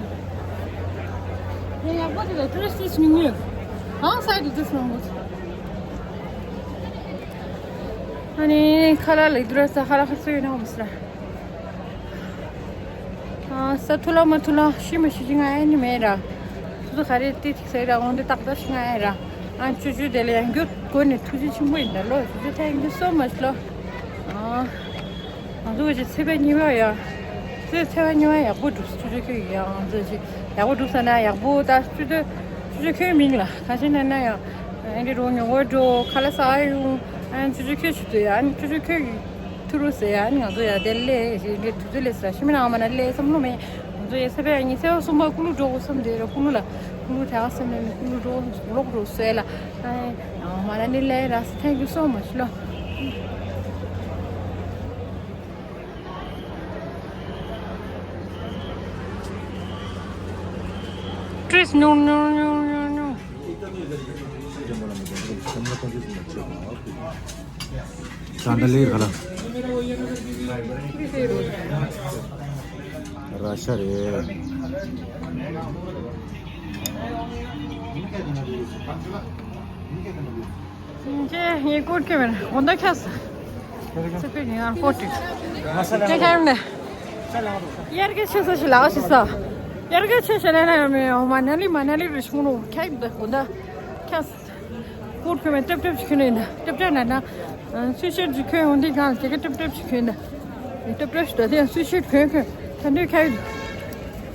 ཡ་ཡག་པོ་དེ་ལ་ཏུ་རི་སི་ཊི་མི་ཉུང་། གང་སའི་དུ་དུ་སོང་གོ། ཨ་ནི་ཁ་ལག་ལ་དུ་ར་ས་ཁ་ལག་ཁ་སོ་ཡོད་ན་འོང་སི་ར། ཨ་ས་ཐུ་ལ་མ་ཐུ་ལ་ཤི་མ་ཤི་ཅི་ང་ཨེ་ནི་མེད་ར། སུ་སུ་ག་རེ་ཏི་ཐིག་སའི་ར་འོང་དེ་ཏག་ཏག་ཤི་ང་ཨེ་ར། ཨ་ཅུ་ཅུ་དེ་ལ་ཡང་རྒྱུ་གོ་ནས་ཐུགས་རྗེ་ཆེན་པོ་ཡིན་ད་ལོ། ཅུ་ཅུ་thank you so much ལོ། ཨ། ང་ཚོ་གི་ཚེ་བའི་ཉི་མ་ཡ། ཚེ་ཚེ་བའི་ཉི་མ་ཡག་པོ་འགྲུབ་སོང་། ཅོ་ཅོ་ཁྱོད་ཀྱི་ཡང་ང་ཚོ་ཅི་ཡག་པོ་འགྲུབ་ས་ན་ཡག་པོ་ད་ཅོ་ཅོ་ཅོ་ཅོ་ཁྱོད་མིང་ལ་ག་ཅི་ན་ན་ཡང་ཨེ་འདྲི་རོ་ཉོ་གོ་འགྲོ་ཁ་ལ་ས་ཡོང་ཨ་ཅོ་ཅོ་ཁྱོད་ཞུ་དུ་ཡ་ཨ་ཅོ་ཅོ་ཁྱོད་ཀྱི་ཐུ་རུ་ཟེར་ཡ་ཨ་ང་ཚོ་ཡ་དེ་ལས་ཞེ་འདྲི་དུ་དུ་ལས་ས་ཤི་མི་ན་ཨ་མ་ན་ལས་བསམ་བློ་མེད། ང་ཚོ་ཡ་ཚེ་བའི་ཉི་ཚེ་བ་གསུམ་པ་ཀུ་ལུ་འགྲོ་གོ་བསམ་དེ་ར་ཀུ་ལུ་ལ་ཀུ་ལུ་དེ་ག་སེམས་ནས་ཀུ་ལུ་འགྲོ་ལོག་འགྲོ་ཟེར་ལ། ཨ་ཨ་མ་ན་ནི་ལས་ར་thank you so much ལོ། Please, no, no, no, no, no. ཅང་ད་ལེ་ག་ལ། ར་ཤ་རེད། ཁྱེད་ངའི་སྐོར་སྐྱོད་མེད་ན་འོ་ན་ཁྱ་ས། ཚེ་འཕེལ་ངའི་ཨར་པོ་ཊི། ཁྱེད་ཁྱེད་ནས། དབྱར་ཁའི་ཆུ་ཚོད་ཞིག་ལ་ཞིག་ས། དབྱར་ཁའི་ཆུ་ཞིག་ལ་ན་ཡང་མི་ཡང་མ་ན་ལི་མ་ན་ལི་རུ་ཤུང་རུ་ཁྱ་ཡིབ་ད་གོ་ད་ཁྱ་ས། ཀུར་ཁུ་མེ་ཏྲབ་ཏྲབ་ཅིག་ཁྱོད་ནས་ད་ཏྲབ་ཏྲབ་ན་ན་སུ་ཤེར་ཅིག་ཁྱོད་འོང་དེ་གང་དེ་ག་ཏྲབ་ཏྲབ་ཅིག་ཁྱོད་ད་ཏྲབ་ཏྲབ་ཞིག་ད་དེ་ཡང་སུ་ཤེར་ཁྱོད་ཁྱོད་ད་འདོད་ཁྱ་ཡིབ།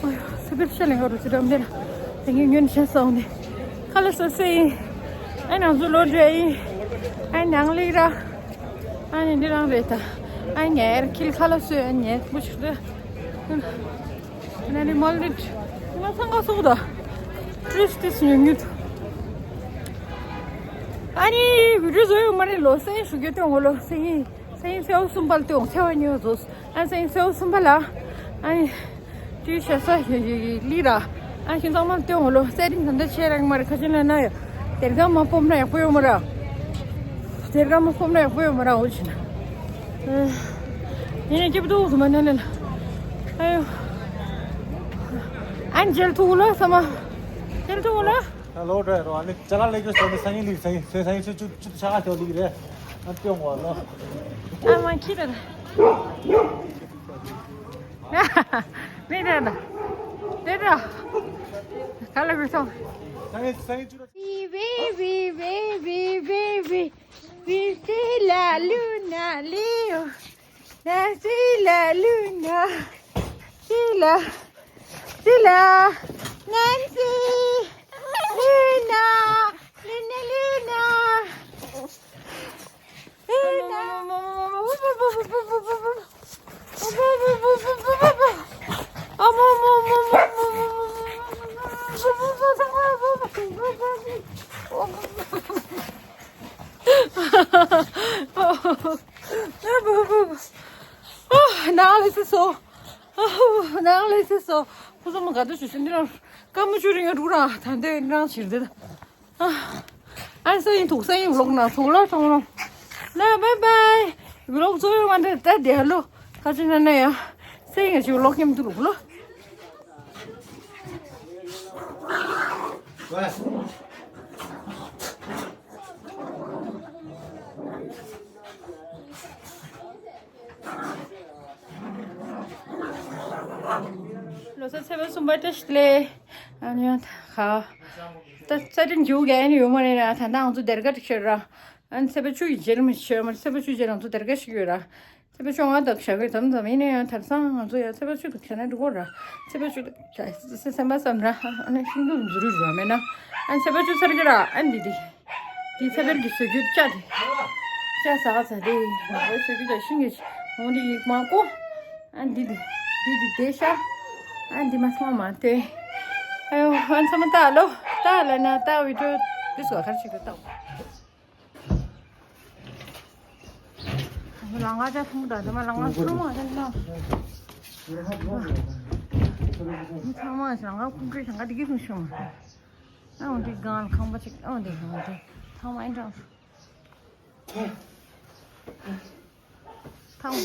ཨོ་ཡ་སུ་པེར་ཤ་ལེན་ག་རུ་ཅི་རམ་དེ་ན་དེ་ངས་ཉོན་ཤ་ས་འོང་དེ་ཁ་ལ་ས་སེ་ཡིན། ཨ་ནང་ཚུ་ལོ་འདྲེ་ཡིན། ཨ་ནང་ལི་ར། ཨ་ནི་འདི་རང་རེད་ད། ཨ་ངའི་ཁྱི་ཁ་ལ་སོས་ཨ་ངའི་ཁུ་ཞིག་རེད། ཨ་ནི་མོལ་རེད། ང་ཚང་ཁ་སོག་ད། ཀྲིས་ཏིས་ཉུ་ཉུ། ཨ་ནི་བི་ཌིའོ་བཟོ་ཡོད་མ་རེད་ལོ་སེང་ཞུ་རྒྱུ་སྟོན་འོ་ལོ་སེང་སེང་སེའུ་གསུམ་པ་ལ་སྟོན་འོ་ཚེ་བ་ཉོ་བཟོ། ཨ་སེང་སེའུ་གསུམ་པ་ལ། ཨ་ནི། དུས་ཤ་ས་ཡི་ཡི་ཡི་ལི་ར། ཨ་ཤིང་ཚང་མ་སྟོན་འོ་ལོ་སེ་རིང་ད་འདི་ཆེ་རང་མ་རེད་ཁ་ཆེ་ན་ན་ཡ། དེར་ག་མ་ཕོམ་ན་ཡག་པོ་ཡོད་མ་ར། དེར་ག་མ་ཕོམ་ན་ཡག་པོ་ཡོད་མ་ར་འོ་ཆེ་ན། ཡིན་ནས་སྐྱིད་པོ་འདུག་མ་ན་ལེ་ལ། ཨ་ཡོ། ཨན་ཇེལ་ཐུག་ལ་ས་མ། ཇེལ་ཐུག་ལ། ད་ལོ་འདྲ་རོ་ཨ་ནི་ཅ་ལག་ལས་ཀྱི་སོ་ནི་སང་ཉིན་ལིག་སང་ཉིན་སང་ཉིན་ཆུ་ཆུ་ཆུ་ཆ་ག་ཐོ་ལིག་རེད། ཨ་སྟོན་འོ་ལོ། ཨ་མ་ཁྱི་རེད། མི་རེད་ལ། རེད་ལ། ག་ལ་མི་སོང་། སང་ཉིན་སང་ཉིན་ཆུ་ར། བི་བི་བི་བི་བི་བི་བི་བི་སི་ལ་ལུ་ན་ལིའོ། ན་སི་ལ་ལུ་ན། སི་ལ། སི་ལ། ནན་སི། ལུ་ན། ལུ་ན་ལུ་ན། ནག་ལས་སི་སོ། ནག་ལས་སི་སོ། ཁོ་ཚོ་མ་ག་དུ་ཞུ་ཞུ་འདི་རང་སྐར་མ་བཅུ་རིང་ཡང་འགྲོ་ར་ད་འདི་རང་ཕྱིར་འདི་ད། ཨ་སང་ཉིན་ཐུག་སང་ཉིན་ཝི་ལོག་ནང་ཐུག་ལ་ཐུག་ལ། ལ་བའི་བའི། ཝི་ལོག་ཚོ་ཡོད་མ་འདྲ་ད་དེ་ཧ་ལོ། ཁ་ཆུ་ན་ན་ཡ། སང་ཉིན་ཅིག་ཝི་ལོག་མཉམ་དུ་རུག་ལོ། ལོ་གསར་ཚེས་པ་གསུམ་པ་བཀྲ་ཤིས་བདེ་ལེགས། ཨ་ནི་ཡང་ད་ཁ། ད་རྩ་དྲིན་འཇུག་གི་ཨ་ནི་ཡོད་མ་རེད་ན་ད་ལྟ་ང་ཚོ་སྡེར་ཁ་ཏིག་ཤར་ར། ཨ་ནི་ཚེས་པ་བཅུ་ཡི་རྗེས་ལ་མི་ཤོད་མ་རེད། ཚེས་པ་བཅུ་རྗེས་ལ་ང་ཚོ་སྡེར་ཁ་ཞིག་ཡོད་ར། ཚེས་པ་བཅོ་ལྔ་དག་བཞག་གི་དམ་དམ་ཡིན་ན་ཡང་དེང་སང་ང་ཚོ་ཡང་ཚེས་པ་བཅུ་དག་བྱས་ན་འགྲིག་གོ་ར། ཚེས་པ་བཅུ་དག་བྱས་སེམས་པ་བསམ་ར་ཨ་ནི་ཤིང་སྡོང་འཛུ་རུ་རུ་བ་མེད་ན། ཨ་ནི་ཚེས་པ་བཅུ་ཚར་གི་ར་ཨ་ནི་འདི་འདི། འདི་ཚེ་འཕེལ་གྱི་བཟོ་རྒྱུ་ལྕགས་དེ། ལྕགས་ཟ་ག་ཚ་དེ་ང་བའི་བཟོ་རྒྱུ་དང་ཤིང་གི་འོང་དེ་ཡིག་མ་ཀོ། ཨ་འདི་འདི་འདི་འདི་བདེ་ཤ། ཨ་འདི་མ་སོང་མ་དེ། ཨ་ཡོ་ཨ་ཚང་མ་ལྟ་ལོ་ལྟ་ལ་ན་ལྟ་བི་ཌིའོ་འདི་སོ་གར་ཞིག་ཏུ་ལྟ། ལང་ང་ཅག་ཐུང་ད་དེ་མ་ལང་ང་ཚང་མ་ཨ་ན། ཚང་མ་ལང་ང་ཁུང་ཁྲུས་ལང་ང་འདི་གི་ཐུང་ཤོང་ཨ་འོ་འདི་གང་ཁང་པ་ཅིག་ཨ་འོ་འདི་གང་འདི་ཚང་མ་ཨེ་འདྲ། ཐང་ཐང་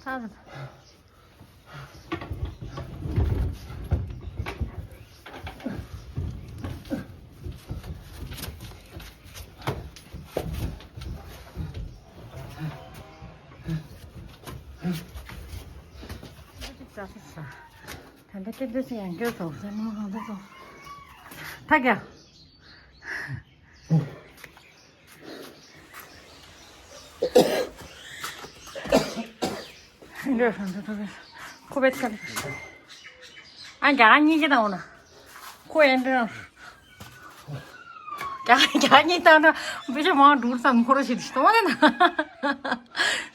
ཐང་ད་ལྟ་སྐད་འདོད་སེ་ཡང་སྐྱོ་སོང་ཟེར་ནོ་གང་འདོད་སོང་། ཐ་ཀྱ། འདོད་སོང་འདོད་སོང་། ཁོ་བེད་ཀ་ལ། ཨ་རྒྱ་གཉིས་ཀྱི་དང་འོ་ན། ཁོ་ཡན་འདྲ། རྒྱ་རྒྱ་གཉིས་དང་འདྲ། བེད་ཤ་མང་འགྲུར་ཙམ་ཁོ་ར་ཞིག་ཞིག་གཏོང་བ་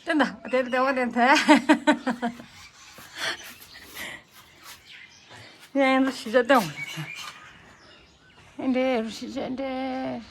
དེ་ན། དེ་འདྲ་དེ་དེ་བ་དེ་དེ། ཡང་ཡང་ཞིག་ཆ་སྟོན། ཨེ་འདྲེ་རུ་ཤི་ཅེ་འདྲེ།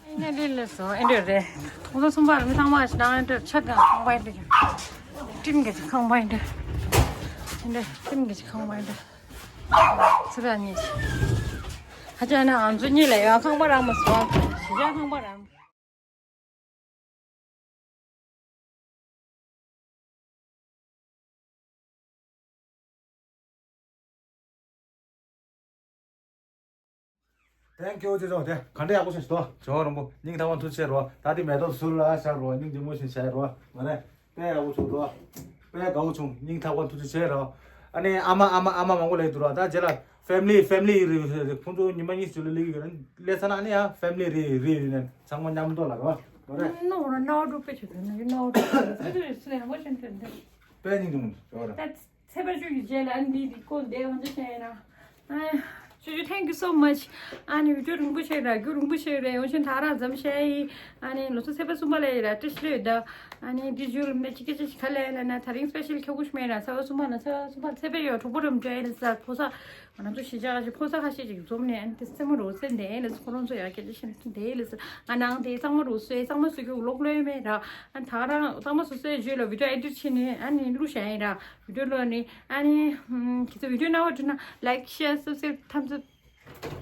ཨེ་ནས་ལིན་ལ་སོ་ཨེ་འདྲ་རེད། ཁོང་ཚོ་གསུམ་པར་མི་ཚང་མ་ཞིག་ནང་ཨེ་འདྲ་ཆ་གང་ཁང་པ་ཨེ་འདྲ་ཀྱང་། ཁྲིམས་ཀྱི་ཁང་པ་ཡིན་འདྲ། ཡིན་འདྲ། ཁྲིམས་ཀྱི་ཁང་པ་ཡིན་འདྲ། ཚུར་ར་གཉིས། ཧ་ཅང་ན་ང་ཚོ་གཉིས་ལ་ཡང་ཁང་པ་རག་མ་སོང་། གཞིས་ཆགས་ཁང་པ་རག Thank you ཅེ་ཅོ། དེ་ག་འདྲ་ཡག་པོ་ཞིག་འདུག་ཇོ་རོང་པོ་སྙིང་ཐག་པ་ཐུགས་ཆེ་རོ། ད་དེ་མེ་ཏོག་ཟུར་ལ་བཞག་རོ། སྙིང་རྗེ་མོ་ཞིག་བྱས་རོ། མ་རེད། དཔེ་ཡག་པོ་བྱུང་རོ། དཔེ་དགའ་པོ་བྱུང་། སྙིང་ཐག་པ་ཐུགས་ཆེ་རོ། ཨ་ནི་ཨ་མ་ཨ་མ་ཨ་མ་མང་པོ་ལས་འདུག་རོ། ད་རྗེས་ལ་ཕེ་མི་ལི་ཕེ་མི་ལི་རེ་རེ་ཁོང་ཚོ་ཉི་མ་གཉིས་ཤིག་ལ་སླེབས་ཀྱི་ཡོད་རེད། སླེབས་ཚར་ན་ཨ་ནི་ཡང་ཕེ་མི་ལི་རེ་རེ་རེ་ནས་ཚང་མ་མཉམ་དུ་ལ་རོ། མ་རེད། ནོར་རོ་ནོར་རོ་དཔེ་ཆ་དོན་ནོར་རོ་དཔེ་ཆ་དོན་ནོར་རོ། དཔེ་ཆ་ཡོད་སྲིད་ཡང་པོ་ཆེན་དོན་དོན། དཔེ་སྙིང་རྗེ་མོ་ཞིག་ཇོ་རོ། ད་ཚེས་པ་བཅུ་གི་རྗེས་ལ་ཨ་ནི་འདི་སྐོར་འདས་འོང་ཅི་བྱས་ཡིན་ན། ཨ། ཅོ་ཅོ། Thank you so much. ཨ་ནི་བི་ཌིའོ་རིང་པོ་ཞིག་རག་རྒྱུ་རིང་པོ་ཞིག་རེད། འོན་ཀྱང་ད་རང་མཚམས་བཞག་ཡིན། ཨ་ནི་ལོ་གསར་ཚེས་པ་གསུམ་པ་ལ་ཡི་ར་བཀྲ་ཤིས་ལོས་ད། ཨ་ནི་འདི་བརྗོད་ལ་མེད་ཅི་སྐད་ཆ་ཞིག་ག་ལས་ལ་ན་ད་རིང་སི་པེ་ཤལ་ཁྱོ་གུ་ཤི་མེད་ར། ཚེས་པ་གསུམ་པ་ན་ཚེས་པ་གསུམ་པ་ཚེས་པ་ཡོད་གྲོགས་པོ་རམ་འདྲ་ཡིན་ས་ཕོ་ས། ང་ཚོ་གཞིས་ཆགས་ཀྱི་ཕོ་གསར་ཁ་ཤས་ཅིག་འཛོམས་ནས་ཨ་ནི་དེ་སེམས་མ་རོ་སེ་འདས་ལས་ཁོ་རང་ཚོ་ཡང་སྐད་ཆ་བཤད་ནས་འདས་ལས། ང་ནང་དེ་གཙང་མ་རོ་སེ་གཙང་མ་སེ་ཁྱོ་ལོག་ལོས་མེད་ར། ཨ་ད་རང་གཙང་མ་སེ་སེ་བརྗོད་ལ་བི་ཌིའོ་ཨེ་ཌིཊ་བྱས་ནས་ཨ་ནི་བླུགས་བཞག་ཡིན་ར། བི་ཌིའོ་ལོ་ནི་ཨ་ནི་ཁྱེད་ཚོ་བི་ཌིའོ་ནང་བ་འགྲོ་ན་ལའིཀ་ཤེར་སབ་སི་ཀ་རའིབ་ཐམས་ཅད་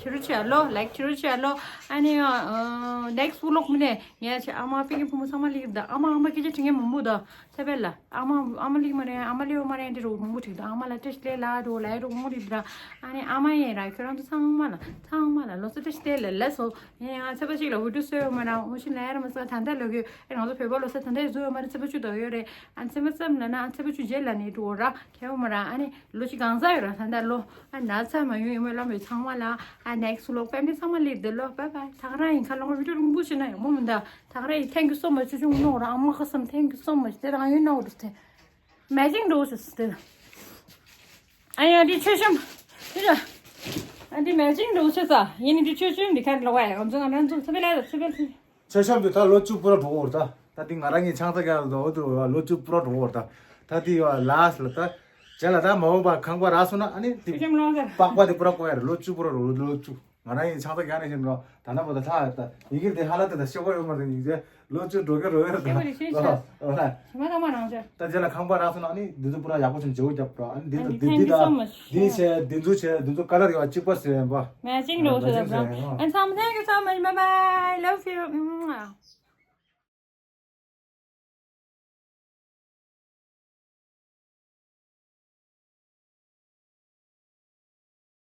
བྱེད་རོགས་བྱེད་ཨ་ལོ། ལའིཀ་བྱེད་རོགས་བྱེད་ཨ་ལོ། ཨ་ནི་ནེག་སི་ཝི་ལོག་མི་ནས་ངས་ཨ་མ་པེ་ཀི་བུ་མོ་ཚང་མ་ལིག་ད་ཨ་མ་ཨ་མ་སྐད་ཆ་དྲི་ངན་མང་པོ་ད། ཚེ་འཕེལ་ལ་ཨ་མ་ཨ་མ་ལིག་མ་རེད། ཨ་མ་ལིའོ་མ་རེད། འདི་རུ་མང་པོ་དྲིས་ད། ཨ་མ་ལ་བཀྲ་ཤིས་བདེ་ལེགས་འགྲོ་ལ་རུ་མང་པོ་དྲིས་ད། ཨ་ནི་ཨ་མ་ཡིན་ར་ཁྱོད་རང་ཚོ་ཚང་མ་ལ་ཚང་མ་ལ་ལོ་གསར་བཀྲ་ཤིས་བདེ་ལེགས་ལགས་སོ། ཡིན་ཡང་ཚེས་པ་གཅིག་ལ་བི་ཌིའོ་བཟོས་ཡོད་མ་ར། འོ་ཤི་ལ་ཡ་ར་མ་ས་ད་ལྟ་ལོ་གི་ཨེ་ང་ཚོ་བོད་པ་ལོ་གསར་ད་ལྟ་བཟོས་ཡོད་མ་ར། ཚེས་པ་བཅུ་དག་ཡོད་རེད། ཨ་ཚེས་པ་ཙམ་ལ་ན་ཨ་ཚེས་པ་བཅུ་རྗེས་ལ་ནི་འགྲོ་ར་ཁྱེད་ཡོད་མ་ར། ཨ་ནི་ལོ་གཅིག་གང་ཟག་ཡོད་ར་ད་ལྟ་ལོ། ཨ་ན་ཚ་མ་ཡོང་ཡོད་མ་ལ་མོས་ཚང་མ་ལ་ཨ་ནེག་སི་ཝི་ལོག་ཕེ་མི་ལི་ཚང་མ་ལིག་དེ་ལོ་བའི་བའི། ད་ག་རང་ཡིན་ཁ་ལོང་བི་ཌིའོ་རིང་པོ་ཞིག་ན་ཡོང་མོ་མི་འདའ། ད་ག་རེ་ཡིན། Thank you so much. ཅོ་ཅོ་ངུ་ནོ་ར་ཨ་མ་ཁ་སམ། Thank you so much. དེ་རང་ཡོད་ནོ་རུ་ཐེ། མེ་ཅིང་འགྲོ་ཞུ་སི་དེ། ཨ་ཡ་འདི་ཆོས་ཤམ། དེ་ར། ཨ་འདི་མེ་ཅིང་འགྲོ་ཞུ་ས། ཡིན་ནི་འདི་ཆོས་ཤམ་འདི་ཁ་ལོ་བ་ཡ་ང་ཚོ་ང་རང་ཚོ་ཚེ་འཕེལ་ལ་ཚེ་འཕེལ་ཚེ། ཆོས་ཤམ་འདི་ད་ལོ་བཅུ་པུ་ར་འགྲོ་འོར་ད། ད་འདི་ང་རང་གི་ཆང་ས་ག་ལ་འོ་དུ་ལོ་བཅུ་པུ་ར་འགྲོ་འོར་ད། ད་འདི་ཡ་ལ་སི་ལ་ད། ཇ་ལ་ད་མ་འོངས་པ་ཁང་པ་རག་སོང་ན་ཨ་ནི་འདི། ཆོས་ཤམ་ལོང་ས། པགས་པ་འདི་པུ་ར་ཀོ་ཡ་ར་ལོ་བཅུ་པུ་ར་འགྲོ་ལོ་བཅུ། ང་རང་ཡིན་ཆང་ས་རྒྱག་ནས་བཞིན་རོ། ད་ན་པོ་ད་ཐ་ད་ཡི་གེ་དེ་ཧ་ལ་དེ་ད་ཤོག་པ་ཡོད་མ་རེད། ཡིན་ཟེར་ལོ་བཅུ་འགྲོ་གི་རོ་ཡོད་ད། ཤེས་པ་རེད། ཤེས་ཤེས། ཨོ་ཧ། ཞི་མ་ཐང་མ་རང་ཅག་ད་རྗེས་ལ་ཁང་པ་རག་སོང་ན་ཨ་ནི་འདི་ཚོ་པུ་ར་ཡག་པོ་ཞིག་བརྗེ་བོ་རྒྱབ་རོ། ཨ་ནི་འདི་ད་འདི་འདི་ད་འདི་བྱས་འདི་ཚོ་བྱས་འདི་ཚོ་ཀ་ལར་ཡོད་པ་གཅིག་པ་ཟེར་ཡིན་པ། མེ་ཅིང་རོ་ཤོད་ད་བྲ། ཨ་ཚང་མ་thank you so much. Bye bye. Love you.